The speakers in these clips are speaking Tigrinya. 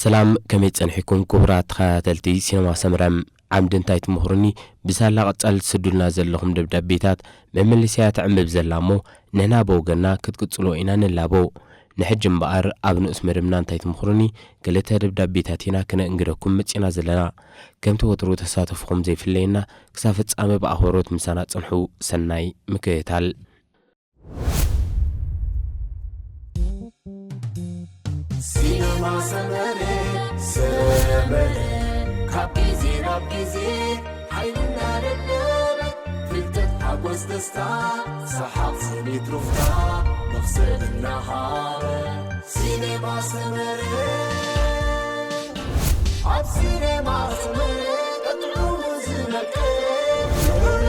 ሰላም፣ ከመይ ጸኒሕኩም ክቡራት ተኸታተልቲ ሲነማ ሰመረ? ዓምዲ እንታይ ትምኽሩኒ? ብሳላ ቀጻሊ ትስዱልና ዘለኹም ደብዳቤታት መመለስያ ትዕምብብ ዘላ እሞ፣ ንሕና ብወገንና ክትቅጽሎ ኢና ንላቦ። ንሕጂ እምበኣር ኣብ ንኡስ መደብና እንታይ ትምኽሩኒ? ክልተ ደብዳቤታት ኢና ክነእንግደኩም መጺና ዘለና። ከምቲ ወትሩ ተሳተፍኹም ዘይፍለየና፣ ክሳብ ፍጻመ ብኣኽብሮት ምሳና ጽንሑ። ሰናይ ምክትታል። ሲነማ ሰመረ፣ ሰመረ፣ ካብ ግዜ ናብ ግዜ ሓይልና ደለበ፣ ፍልጠት፣ ሓጎስ፣ ደስታ፣ ሰሓቕ፣ ስኒት፣ ሩፍታ፣ መኽሰብ እናሃበ። ሲነማ ሰመረ፣ ኣብ ሲነማ ሰመረ፣ ጥዑሙ ዝመቀ፣ ፍቕሪ፣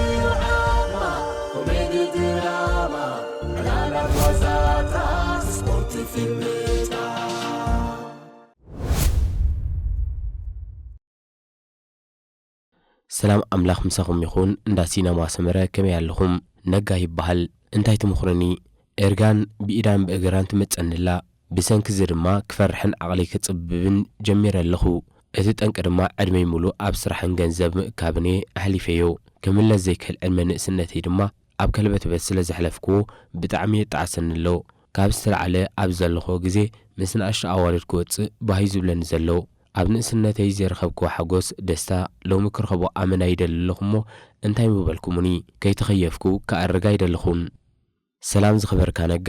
ዓማ፣ ኮሜዲ፣ ድራማ፣ ዕላላት፣ ዋዛታት፣ ስፖርት፣ ፊልምታት። ሰላም ኣምላኽ ምሳኹም ይኹን። እንዳ ሲነማ ሰመረ ከመይ ኣለኹም? ነጋ ይበሃል። እንታይ ትምኽሩኒ? ኤርጋን ብኢዳን ብእግራን ትመጸኒ ኣላ። ብሰንኪ እዚ ድማ ክፈርሕን ዓቕለይ ክጽብብን ጀሚረ ኣለኹ። እቲ ጠንቂ ድማ ዕድመይ ሙሉእ ኣብ ስራሕን ገንዘብ ምእካብን እየ ኣሕሊፈዮ። ክምለስ ዘይክእል ዕድመ ንእስነተይ ድማ ኣብ ከልበትበት ስለ ዘሕለፍክዎ ብጣዕሚ የጣዕሰኒ ኣሎ። ካብ ዝተላዕለ ኣብ ዘለኹዎ ግዜ ምስ ንኣሽቱ ኣዋልድ ክወጽእ ባህ እዩ ዝብለኒ ዘሎ። ኣብ ንእስነተይ ዘይረኸብክዎ ሓጎስ፣ ደስታ፣ ሎሚ ክረኽቦ ኣመና ይደሊ ኣለኹ እሞ እንታይ ምበልኩሙኒ? ከይተኸየፍኩ ክኣርግ ኣይደለኹን። ሰላም ዝኸበርካ ነጋ፣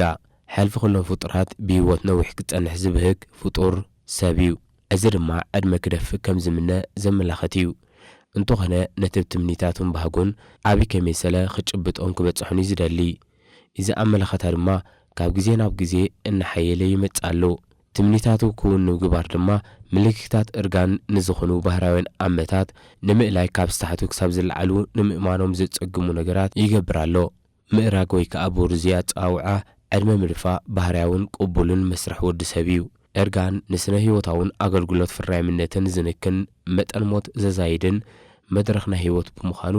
ሕልፊ ኩሎም ፍጡራት ብህይወት ነዊሕ ክጸንሕ ዝብህግ ፍጡር ሰብ እዩ። እዚ ድማ ዕድመ ክደፍእ ከም ዝምነ ዘመላኽት እዩ። እንተኾነ ነቲ ትምኒታቱን ባህጉን ዓቢ ከመይ ሰለ ክጭብጦን ክበጽሖን እዩ ዝደሊ። እዚ ኣመለኻታ ድማ ካብ ግዜ ናብ ግዜ እናሓየለ ይመጽእ ኣሎ። ትምኒታቱ ክውን ንምግባር ድማ ምልክታት እርጋን ንዝኾኑ ባህርያውያን ኣመታት ንምእላይ ካብ ዝታሕቱ ክሳብ ዝለዓሉ ንምእማኖም ዘጸግሙ ነገራት ይገብር ኣሎ። ምእራግ ወይ ከኣ ብውርዝያ ኣጸዋውዓ ዕድመ ምድፋእ ባህርያውን ቅቡልን መስርሕ ወዲ ሰብ እዩ። እርጋን ንስነ ህይወታውን ኣገልግሎት ፍርያምነትን ዝንክን መጠን ሞት ዘዛይድን መድረኽ ናይ ህይወት ብምዃኑ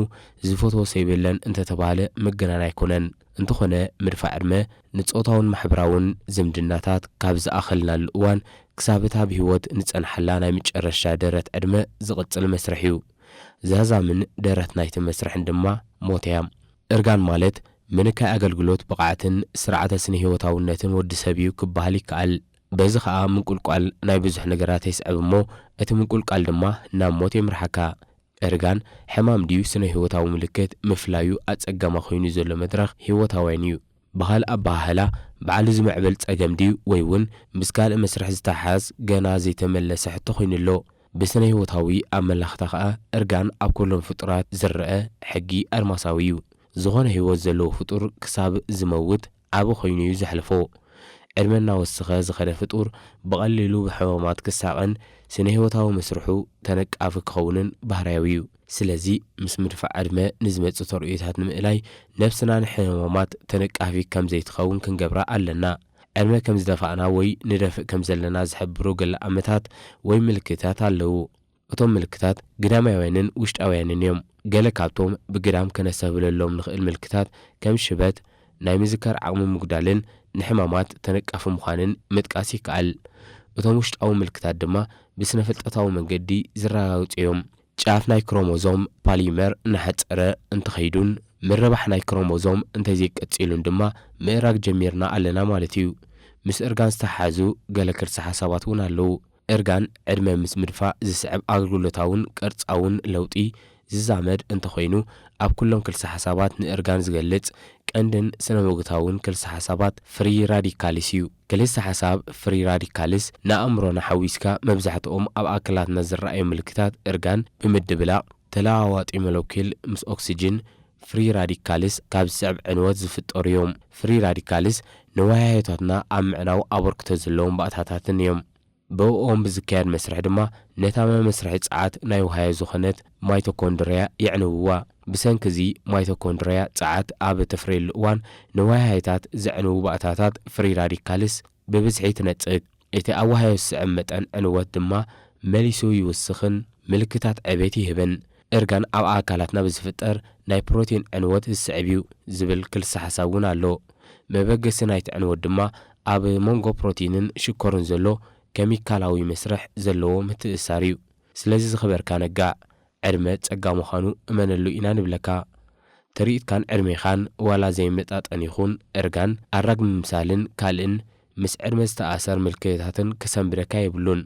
ዝፈትዎ ሰብ የለን እንተተባህለ ምግናን ኣይኮነን። እንተኾነ ምድፋእ ዕድመ ንጾታውን ማሕበራውን ዝምድናታት ካብ ዝኣኸልናሉ እዋን ክሳብ እታ ብህይወት ንጸንሓላ ናይ መጨረሻ ደረት ዕድመ ዝቕጽል መስርሕ እዩ። ዛዛምን ደረት ናይቲ መስርሕን ድማ ሞት እያ። እርጋን ማለት ምንካይ ኣገልግሎት ብቕዓትን ስርዓተ ስነ ህይወታውነትን ወዲ ሰብ እዩ ክበሃል ይከኣል። በዚ ኸኣ ምንቁልቋል ናይ ብዙሕ ነገራት የስዕብ እሞ እቲ ምንቁልቋል ድማ ናብ ሞት የምርሓካ። እርጋን ሕማም ድዩ ስነ ህይወታዊ ምልክት ምፍላዩ ኣጸጋሚ ኮይኑ ዘሎ መድረኽ ህይወታውያን እዩ። ብኻልእ ኣበሃህላ ባዕሉ ዝምዕብል ጸገም ድዩ ወይ እውን ምስ ካልእ መስርሕ ዝተሓሓዝ ገና ዘይተመለሰ ሕቶ ኮይኑ ኣሎ። ብስነ ህይወታዊ ኣመላኽታ ኸኣ እርጋን ኣብ ኩሎም ፍጡራት ዝረኣ ሕጊ ኣድማሳዊ እዩ። ዝኾነ ህይወት ዘለዎ ፍጡር ክሳብ ዝመውት ዓቢ ኮይኑ እዩ ዘሕልፎ። ዕድመ እናወሰኸ ዝኸደ ፍጡር ብቐሊሉ ብሕማማት ክሳቐን ስነ ህይወታዊ መስርሑ ተነቃፊ ክኸውንን ባህርያዊ እዩ። ስለዚ ምስ ምድፋእ ዕድመ ንዝመጽእ ተርእዮታት ንምእላይ ነብስና ንሕማማት ተነቃፊ ከም ዘይትኸውን ክንገብራ ኣለና። ዕድመ ከም ዝደፋእና ወይ ንደፍእ ከም ዘለና ዝሕብሩ ገለ ኣመታት ወይ ምልክታት ኣለዉ። እቶም ምልክታት ግዳማውያንን ውሽጣውያንን እዮም። ገለ ካብቶም ብግዳም ከነስተብህለሎም ንኽእል ምልክታት ከም ሽበት፣ ናይ ምዝካር ዓቕሚ ምጉዳልን ንሕማማት ተነቃፊ ምዃንን ምጥቃስ ይከኣል። እቶም ውሽጣዊ ምልክታት ድማ ብስነ-ፍልጠታዊ መንገዲ ዝረጋገጹ እዮም። ጫፍ ናይ ክሮሞዞም ፓሊመር እናሓጸረ እንተኸይዱን ምርባሕ ናይ ክሮሞዞም እንተዘይቀጺሉን ድማ ምእራግ ጀሚርና ኣለና ማለት እዩ። ምስ እርጋን ዝተሓሓዙ ገለ ክልሰ ሓሳባት እውን ኣለዉ። እርጋን ዕድመ ምስ ምድፋእ ዝስዕብ ኣገልግሎታውን ቅርጻውን ለውጢ ዝዛመድ እንተኾይኑ፣ ኣብ ኩሎም ክልሰ ሓሳባት ንእርጋን ዝገልጽ ቀንድን ስነ-መጎታውን ክልሰ ሓሳባት ፍሪ ራዲካልስ እዩ። ክልሰ ሓሳብ ፍሪ ራዲካልስ ንኣእምሮና ሓዊስካ መብዛሕትኦም ኣብ ኣካላትና ዝረኣዩ ምልክታት እርጋን ብምድብላቕ ተለዋዋጢ ሞለኪል ምስ ኦክስጅን ፍሪ ራዲካልስ ካብ ዝስዕብ ዕንወት ዝፍጠሩ እዮም። ፍሪ ራዲካልስ ንወሃዮታትና ኣብ ምዕናው ኣበርክቶ ዘለዎም ባእታታትን እዮም። ብእኦም ብዝካየድ መስርሕ ድማ ነታ መመስርሒ ጸዓት ናይ ወሃዮ ዝኾነት ማይቶኮንድርያ የዕንውዋ። ብሰንኪ እዚ ማይቶኮንድርያ ጸዓት ኣብ እተፍርየሉ እዋን ንወሃዮታት ዘዕንዉ ባእታታት ፍሪ ራዲካልስ ብብዝሒ ትነጽግ። እቲ ኣብ ወሃዮ ዝስዕብ መጠን ዕንወት ድማ መሊሱ ይውስኽን ምልክታት ዕቤት ይህብን። እርጋን ኣብ ኣካላትና ብዝፍጠር ናይ ፕሮቲን ዕንወት ዝስዕብ እዩ ዝብል ክልሰ ሓሳብ እውን ኣሎ። መበገሲ ናይቲ ዕንወት ድማ ኣብ መንጎ ፕሮቲንን ሽኮርን ዘሎ ኬሚካላዊ መስርሕ ዘለዎ ምትእስሳር እዩ። ስለዚ ዝኸበርካ ነጋ፣ ዕድመ ጸጋ ምዃኑ እመነሉ ኢና ንብለካ። ትርኢትካን ዕድሜኻን ዋላ ዘይመጣጠን ይኹን፣ እርጋን ኣራግ ምምሳልን ካልእን ምስ ዕድመ ዝተኣሰር ምልክታትን ክሰንብደካ የብሉን።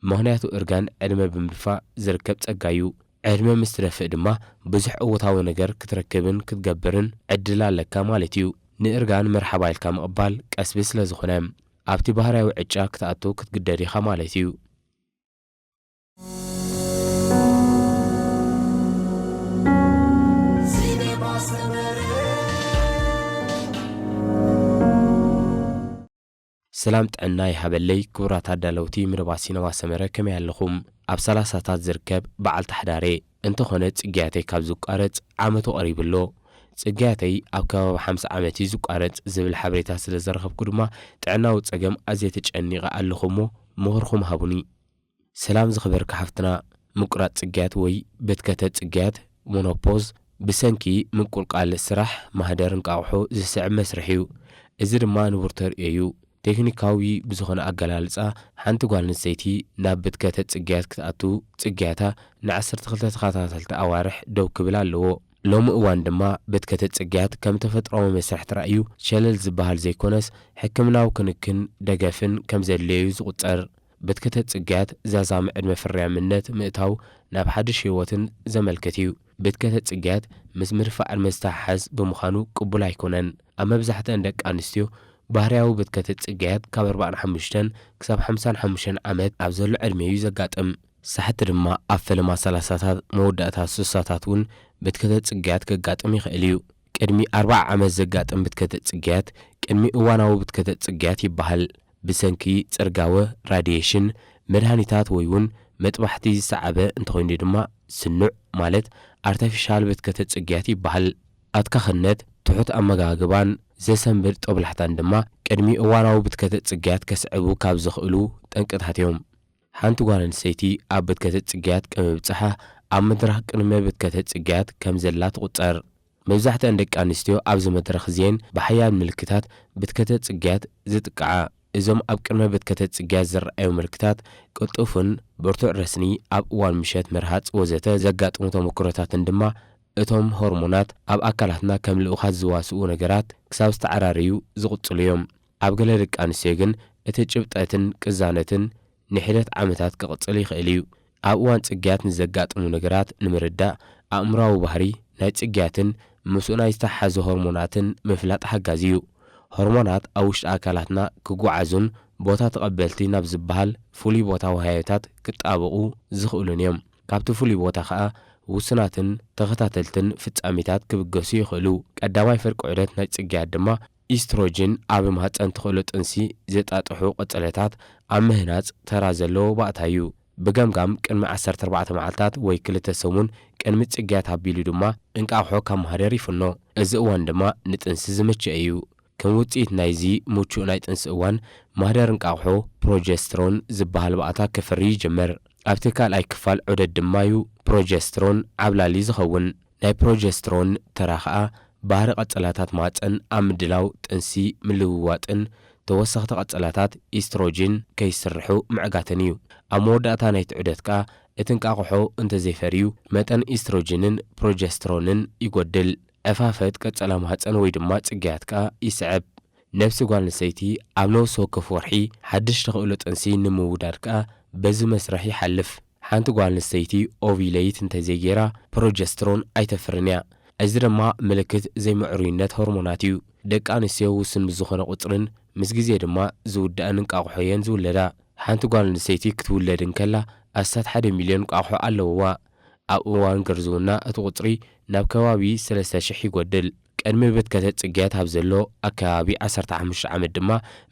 ምኽንያቱ እርጋን ዕድመ ብምድፋእ ዝርከብ ጸጋ እዩ። ዕድመ ምስ ትደፍእ ድማ ብዙሕ እወታዊ ነገር ክትረክብን ክትገብርን ዕድል ኣለካ ማለት እዩ። ንእርጋን መርሓባ ኢልካ ምቕባል ቀስቢ ስለ ዝኾነ፣ ኣብቲ ባህርያዊ ዕጫ ክትኣቱ ክትግደድ ኢኻ ማለት እዩ። ሰላም ጥዕና ይሃበለይ ክቡራት ኣዳለውቲ መደባት ሲነማ ሰመረ፣ ከመይ ኣለኹም? ኣብ ሰላሳታት ዝርከብ በዓል ታሕዳሬ፣ እንተኾነ ጽግያተይ ካብ ዝቋረጽ ዓመቱ ቀሪቡ ኣሎ። ጽግያተይ ኣብ ከባቢ ሓምሳ ዓመት እዩ ዝቋረጽ ዝብል ሓበሬታ ስለ ዝረኸብኩ ድማ ጥዕናዊ ጸገም ኣዝየ ተጨኒቐ ኣለኹ እሞ ምኽርኹም ሃቡኒ። ሰላም ዝኸበርካ ሓፍትና፣ ምቁራጽ ጽግያት ወይ ብትከተ ጽግያት፣ ሞኖፖዝ፣ ብሰንኪ ምቁልቃል ስራሕ ማህደር እንቃቑሖ ዝስዕብ መስርሕ እዩ። እዚ ድማ ንቡር ተርእዮ እዩ። ቴክኒካዊ ብዝኾነ ኣገላልጻ፣ ሓንቲ ጓል ኣንስተይቲ ናብ ብትከተ ጽግያት ክትኣቱ፣ ጽግያታ ንዓሰርተ ክልተ ተኸታተልቲ ኣዋርሕ ደው ክብል ኣለዎ። ሎሚ እዋን ድማ ብትከተ ጽግያት ከም ተፈጥሮኣዊ መስርሕ ተራእዩ ሸለል ዝበሃል ዘይኮነስ፣ ሕክምናዊ ክንክን ደገፍን ከም ዘድልዮ እዩ ዝቑጸር። ብትከተ ጽግያት ዛዛሚ ዕድመ ፍርያምነት ምእታው ናብ ሓድሽ ህይወትን ዘመልክት እዩ። ብትከተ ጽግያት ምስ ምድፋእ ዕድመ ዝተሓሓዝ ብምዃኑ ቅቡል ኣይኮነን። ኣብ መብዛሕትአን ደቂ ኣንስትዮ ባህርያዊ ብትከተ ጽግያት ካብ ኣርባዓን ሓሙሽተን ክሳብ ሓምሳን ሓሙሽተን ዓመት ኣብ ዘሎ ዕድመ እዩ ዘጋጥም። ሳሕቲ ድማ ኣብ ፈለማ ሰላሳታት መወዳእታ ስሳታት እውን ብትከተ ጽግያት ከጋጥም ይኽእል እዩ። ቅድሚ ኣርብዓ ዓመት ዘጋጥም ብትከተ ጽግያት ቅድሚ እዋናዊ ብትከተ ጽግያት ይበሃል። ብሰንኪ ጽርጋወ፣ ራድየሽን፣ መድሃኒታት ወይ እውን መጥባሕቲ ዝሰዓበ እንተኾይኑ ድማ ስኑዕ ማለት ኣርተፊሻል ብትከተ ጽግያት ይበሃል። ኣትካኽነት፣ ትሑት ኣመጋግባን ዘሰንብድ ጦብላሕታን ድማ ቅድሚ እዋናዊ ብትከተ ጽግያት ከስዕቡ ካብ ዝኽእሉ ጠንቅታት እዮም። ሓንቲ ጓል ኣንስተይቲ ኣብ ብትከተ ጽግያት ቅድሚ ምብጽሓ ኣብ መድረኽ ቅድመ ብትከተ ጽግያት ከም ዘላ ትቑጸር። መብዛሕትአን ደቂ ኣንስትዮ ኣብዚ መድረኽ እዚኤን ብሓያል ምልክታት ብትከተ ጽግያት ዝጥቅዓ። እዞም ኣብ ቅድመ ብትከተ ጽግያት ዝረኣዩ ምልክታት ቅልጡፍን ብርቱዕ ረስኒ፣ ኣብ እዋን ምሸት መርሃጽ ወዘተ ዘጋጥሙ ተመክሮታትን ድማ እቶም ሆርሞናት ኣብ ኣካላትና ከም ልኡኻት ዝዋስኡ ነገራት ክሳብ ዝተዓራረዩ ዝቕጽሉ እዮም። ኣብ ገለ ደቂ ኣንስትዮ ግን እቲ ጭብጠትን ቅዛነትን ንሒደት ዓመታት ክቕጽል ይኽእል እዩ። ኣብ እዋን ጽግያት ንዘጋጥሙ ነገራት ንምርዳእ ኣእምሮኣዊ ባህሪ ናይ ጽግያትን ምስኡ ናይ ዝተሓሓዙ ሆርሞናትን ምፍላጥ ሓጋዚ እዩ። ሆርሞናት ኣብ ውሽጢ ኣካላትና ክጓዓዙን ቦታ ተቐበልቲ ናብ ዝበሃል ፍሉይ ቦታ ወሃዮታት ክጣበቑ ዝኽእሉን እዮም። ካብቲ ፍሉይ ቦታ ኸኣ ውሱናትን ተኸታተልትን ፍጻሜታት ክብገሱ ይኽእሉ። ቀዳማይ ፍርቂ ዑደት ናይ ጽግያት ድማ ኢስትሮጅን ኣብ ማህጸን ተኽእሎ ጥንሲ ዘጣጥሑ ቀጸለታት ኣብ ምህናጽ ተራ ዘለዎ ባእታ እዩ። ብገምጋም ቅድሚ ዓሰርተ ኣርባዕተ መዓልታት ወይ ክልተ ሰሙን ቅድሚ ጽግያት ኣቢሉ ድማ እንቃቑሖ ካብ ማህደር ይፍኖ። እዚ እዋን ድማ ንጥንሲ ዝምችእ እዩ። ከም ውጽኢት ናይዚ ምቹእ ናይ ጥንሲ እዋን፣ ማህደር እንቃቑሖ ፕሮጀስትሮን ዝበሃል ባእታ ከፍሪ ይጅምር። ኣብቲ ካልኣይ ክፋል ዑደት ድማ እዩ ፕሮጀስትሮን ዓብላሊ ዝኸውን። ናይ ፕሮጀስትሮን ተራ ኸኣ ባህሪ ቀጸላታት ማህጸን ኣብ ምድላው ጥንሲ ምልውዋጥን ተወሰኽቲ ቀጸላታት ኢስትሮጂን ከይስርሑ ምዕጋትን እዩ። ኣብ መወዳእታ ናይቲ ዑደት ከኣ እቲ እንቃቑሖ እንተዘይፈርዩ መጠን ኢስትሮጂንን ፕሮጀስትሮንን ይጎድል። ዕፋፈት ቀጸላ ማህጸን ወይ ድማ ጽግያት ከኣ ይስዕብ። ነብሲ ጓል ኣንስተይቲ ኣብ ነፍሲ ወከፍ ወርሒ ሓድሽ ተኽእሎ ጥንሲ ንምውዳድ ከኣ በዚ መስርሕ ይሓልፍ። ሓንቲ ጓል ኣንስተይቲ ኦቪለይት እንተዘይገይራ ፕሮጀስትሮን ኣይተፍርን እያ። እዚ ድማ ምልክት ዘይምዕሩይነት ሆርሞናት እዩ። ደቂ ኣንስትዮ ውሱን ብዝኾነ ቁጽርን ምስ ግዜ ድማ ዝውዳእን እንቃቑሖ እየን ዝውለዳ። ሓንቲ ጓል ኣንስተይቲ ክትውለድ እንከላ ኣስታት ሓደ ሚልዮን እንቃቑሖ ኣለውዋ። ኣብ እዋን ግርዝውና እቲ ቁጽሪ ናብ ከባቢ ሰለስተ ሽሕ ይጎድል። ቅድሚ ብትከተ ጽግያት ኣብ ዘሎ ኣከባቢ ዓሰርተ ሓሙሽተ ዓመት ድማ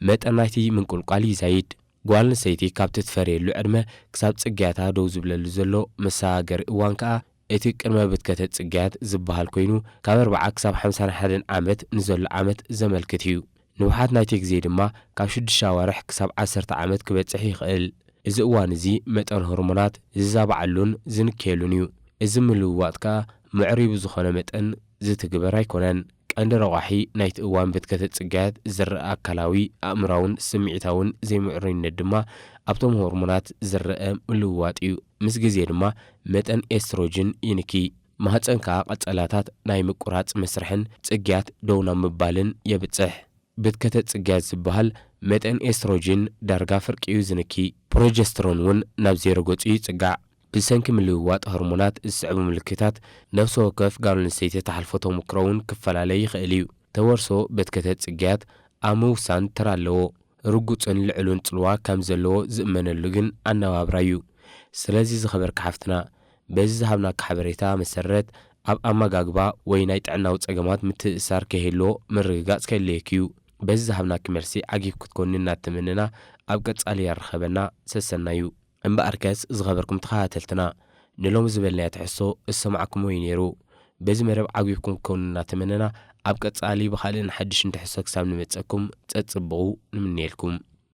መጠን ናይቲ ምንቁልቋል ይዛይድ። ጓል ኣንስተይቲ ካብቲ ትፈርየሉ ዕድመ ክሳብ ጽግያታ ደው ዝብለሉ ዘሎ መሰጋገሪ እዋን ከኣ እቲ ቅድመ ብትከተ ጽግያት ዝበሃል ኮይኑ፣ ካብ ኣርብዓ ክሳብ ሓምሳን ሓደን ዓመት ንዘሎ ዓመት ዘመልክት እዩ። ንውሓት ናይቲ ግዜ ድማ ካብ ሽዱሽተ ኣዋርሕ ክሳብ ዓሰርተ ዓመት ክበጽሕ ይኽእል። እዚ እዋን እዚ መጠን ሆርሞናት ዝዛባዓሉን ዝንከየሉን እዩ። እዚ ምልውዋጥ ከኣ ምዕሩይ ብዝኾነ መጠን ዝትግበር ኣይኮነን። ቀንዲ ረቋሒ ናይቲ እዋን ብትከተ ጽግያት ዝረኣ ኣካላዊ፣ ኣእምራውን ስምዒታውን ዘይምዕሩይነት ድማ ኣብቶም ሆርሞናት ዝረአ ምልውዋጥ እዩ። ምስ ግዜ ድማ መጠን ኤስትሮጅን ይንኪ። ማህፀን ከኣ ቀጸላታት ናይ ምቁራጽ መስርሕን ጽግያት ደው ናብ ምባልን የብጽሕ። ብትከተ ጽግያት ዝበሃል መጠን ኤስትሮጅን ዳርጋ ፍርቂ እዩ ዝንኪ። ፕሮጀስትሮን እውን ናብ ዜሮ ገጹ ይጽጋዕ። ብሰንኪ ምልውዋጥ ሆርሞናት ዝስዕቡ ምልክታት ነፍሲ ወከፍ ጓል ኣንስተይቲ ተሓልፎ ተመክሮ እውን ክፈላለ ይኽእል እዩ። ተወርሶ በትከተ ጽግያት ኣብ ምውሳን ተራ ኣለዎ። ርጉጽን ልዑልን ጽልዋ ከም ዘለዎ ዝእመነሉ ግን ኣነባብራ እዩ። ስለዚ ዝኸበርካ ሓፍትና፣ በዚ ዝሃብናካ ሓበሬታ መሰረት ኣብ ኣመጋግባ ወይ ናይ ጥዕናዊ ጸገማት ምትእስሳር ከይህልዎ ምርግጋጽ ከድልየኪ እዩ። በዚ ዝሃብናኪ መልሲ ዓጊብ ክትኮኒ እናተመነና ኣብ ቀጻሊ ያራኸበና ሰሰናዩ። እምበኣርከስ ዝኸበርኩም ተኸታተልትና፣ ንሎሚ ዝበልናዮ ትሕዝቶ ዝሰማዕኩምዎ እዩ ነይሩ። በዚ መደብ ዓጊብኩም ክትኮኑ እናተመነና ኣብ ቀጻሊ ብኻልእን ሓድሽን ትሕዝቶ ክሳብ ንመጸኩም ጸጽብቑ ንምነየልኩም።